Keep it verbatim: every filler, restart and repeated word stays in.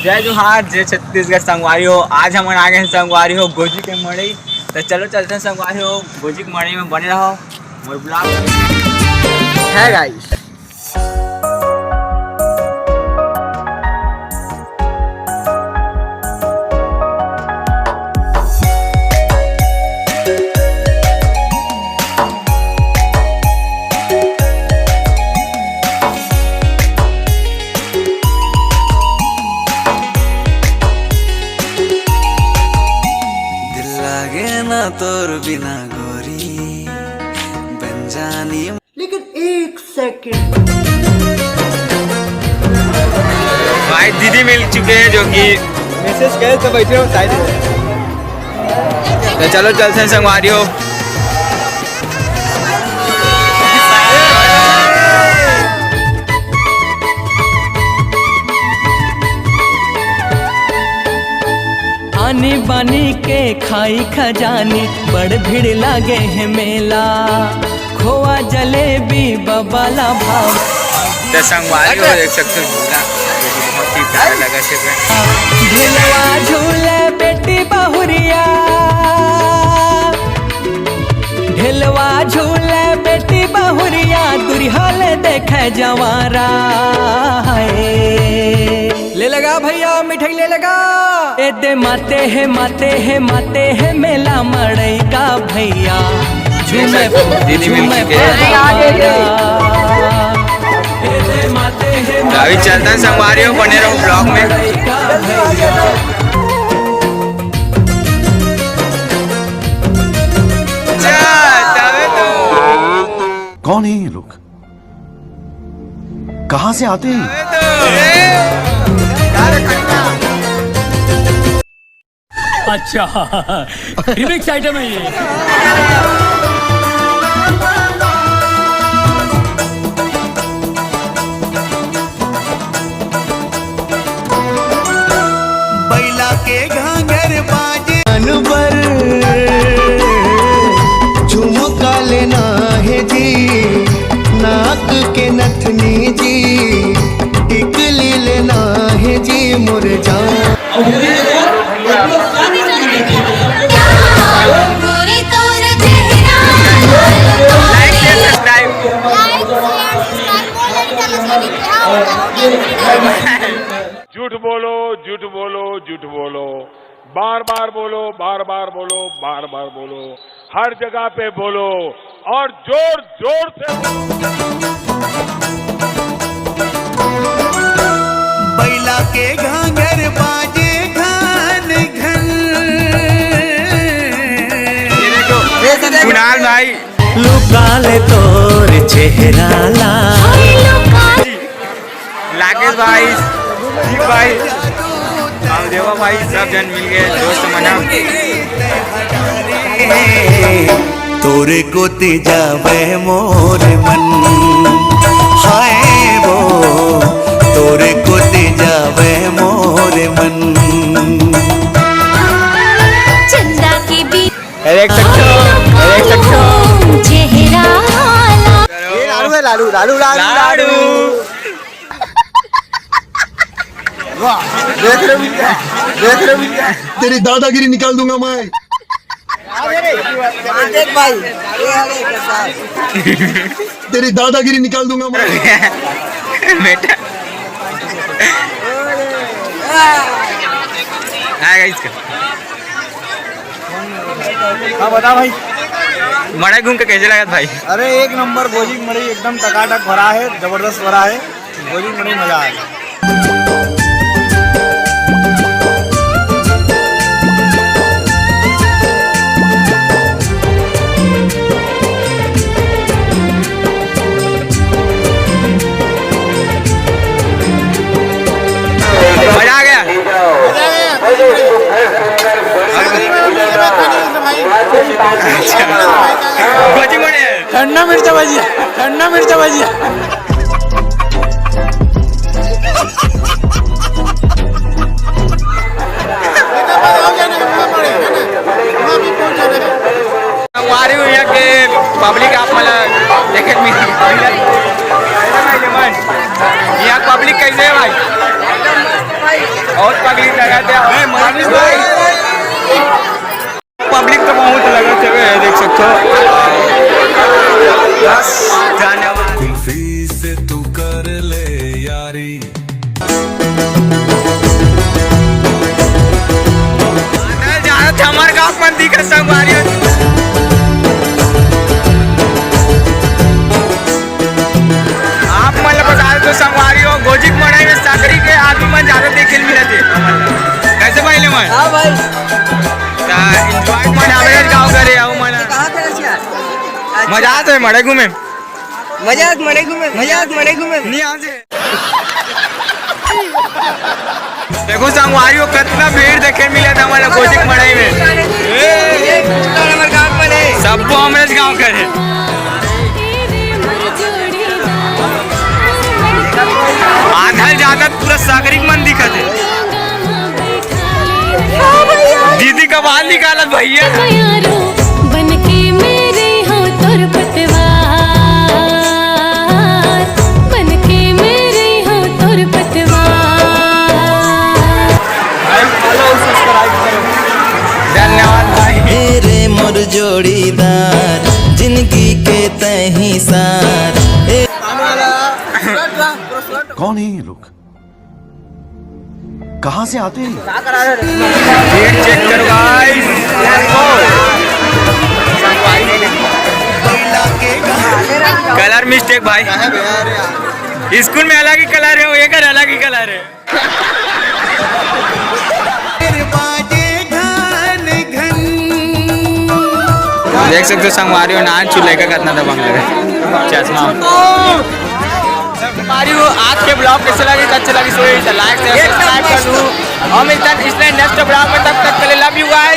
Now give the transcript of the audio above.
जय जोहार, जय छत्तीसगढ़ संगवारी हो। आज हमन आ गए हैं संगवारी हो गोजी के मड़ई। तो चलो चलते हैं संगवारी हो गोजी के मड़ई में, बने रहो मोर ब्लॉग में। है गाइस। दिल लागे ना तोर बिना गोरी, बन जानी। लेकिन एक सेकंड। भाई दीदी मिल चुके हैं जो कि मैसेज करे तो बैठे हो शायद। तो चलो चलते हैं संगवारी हो। आनी बानी के खाई खजानी, बड़ भीड़ लागे है मेला। खोआ जलेबी बबाला भाव। तो संगवारी हो देख सकते हो झूला, जो कि बहुत ही प्यारा लगा है। ढिलवा झूले बेटी बहुरिया, ढिलवा झूले बेटी बहुरिया, दुरिहाल देखे जवारा है। ले लगा भैया मिठाई ले लगा। ए दे माते है, माते है, माते है मेला मड़ई का भैया। झूमे दीदी मिल झूमे चुके हैं। अभी चलते हैं संगवारी हो, बने रहो ब्लॉग में। अच्छा, तबे तो। कौन है ये लोग? कहाँ से आते हैं? अच्छा, रिमिक्स आइटम है ये। बैला के घांगर बाजे अनबर, झुमका लेना है जी, नाक के नथनी जी, टिकली लेना है जी, मोर जान। गोरी तोर चेहरा लाल गोरी। Like, share, subscribe। Like, share, subscribe, बोल रही थी, मतलब, क्या होता हो, क्या नहीं होता। झूठ बोलो, झूठ बोलो, झूठ बोलो, बार बार बोलो, बार बार बोलो, बार बार बोलो, हर जगह पे बोलो और जोर जोर से। बैला के घांगर बाजे घन घन। कुणाल भाई। लुका ले तोर चेहरा ला। लाकेश भाई, दीप भाई, देवा भाई, सब जन मिल गए दोस्त मना। तोरे कोती जावे मोर मन, हाय वो, तोरे कोती जावे मोर मन। चंदा के बीच देख सकते हो, देख सकते हो। चेहरा ये लालू है, लालू, लालू, लालू, लालू। लालू। वाह, देख रहे हो भैया, देख रहे हो भैया। तेरी दादागिरी निकाल दूंगा मैं। देख भाई, ये आ गए प्रसाद। तेरी दादागिरी निकाल दूंगा मैं। बेटा। आएगा इसका। हाँ, बता भाई। मड़ई घूम के कैसे लगा भाई? अरे, एक नंबर गोजी मड़ई, एकदम टकाटक भरा है, जबरदस्त भरा है। गोजी मड़ई मजा आ गया। मजा आ गया। अच्छा। गोजी मड़ई। ठंडा मिर्चा भजिया, ठंडा मिर्चा भजिया। हमारे यहाँ के पब्लिक आप मतलब देखे मिल, यहाँ पब्लिक कैसे है भाई? बहुत पगली लगा थे। ए, मनीष भाई। पब्लिक तो बहुत लगा थे, देख सकते हो। बस, धन्यवाद। कुल्फी से तू कर ले यारी। बादल जादा थमर गाँव मन दिखत संगवारी हो। आप मन ल बता दो संगवारी हो, गोजिक मड़ई में सकरी के आदमी मन जादा देखे ल मिलत हे। कैसे भाई ले मन? हाँ भाई। ता enjoy मन average गाँव करे आओ मन। कहाँ करे छिया? अच्छा। मजा आत हे मड़ई घूमे। मजाक मड़ई घूमे, मजाक मड़ई घूमे। नहीं आते। देखो संगवारी हो, कितना भीड़ देखे मिला था हमारा गोजिक मड़ई में। सबको हमरे गाँव करे। आधा ज्यादा पूरा सागरिक मन दिखत हे। दीदी का बाल निकालत भैया। बन के मेरे हो तोर पतवार, बन के मेरे हो तोर पतवार। भाई follow subscribe करो। धन्यवाद भाई। मेरे मोर जोड़ीदार, जिंदगी के तही सार। ए कौन है ये लोग? कहाँ से आते हैं? भीड़ चेक करो गाइस। कलर मिस्टेक भाई। स्कूल में अलग ही कलर है, वो एकर अलग ही कलर है। देख सकते हो संगवारी हो, नान चूल्हे का कितना दबंग लगा चश्मा। संगवारी हो, आज के ब्लॉग कैसे लगी? अच्छा लगी सो लाइक शेयर सब्सक्राइब कर दो। हम इतना इसलिए नेक्स्ट ब्लॉग में, तब तक के लिए लव यू गाइस।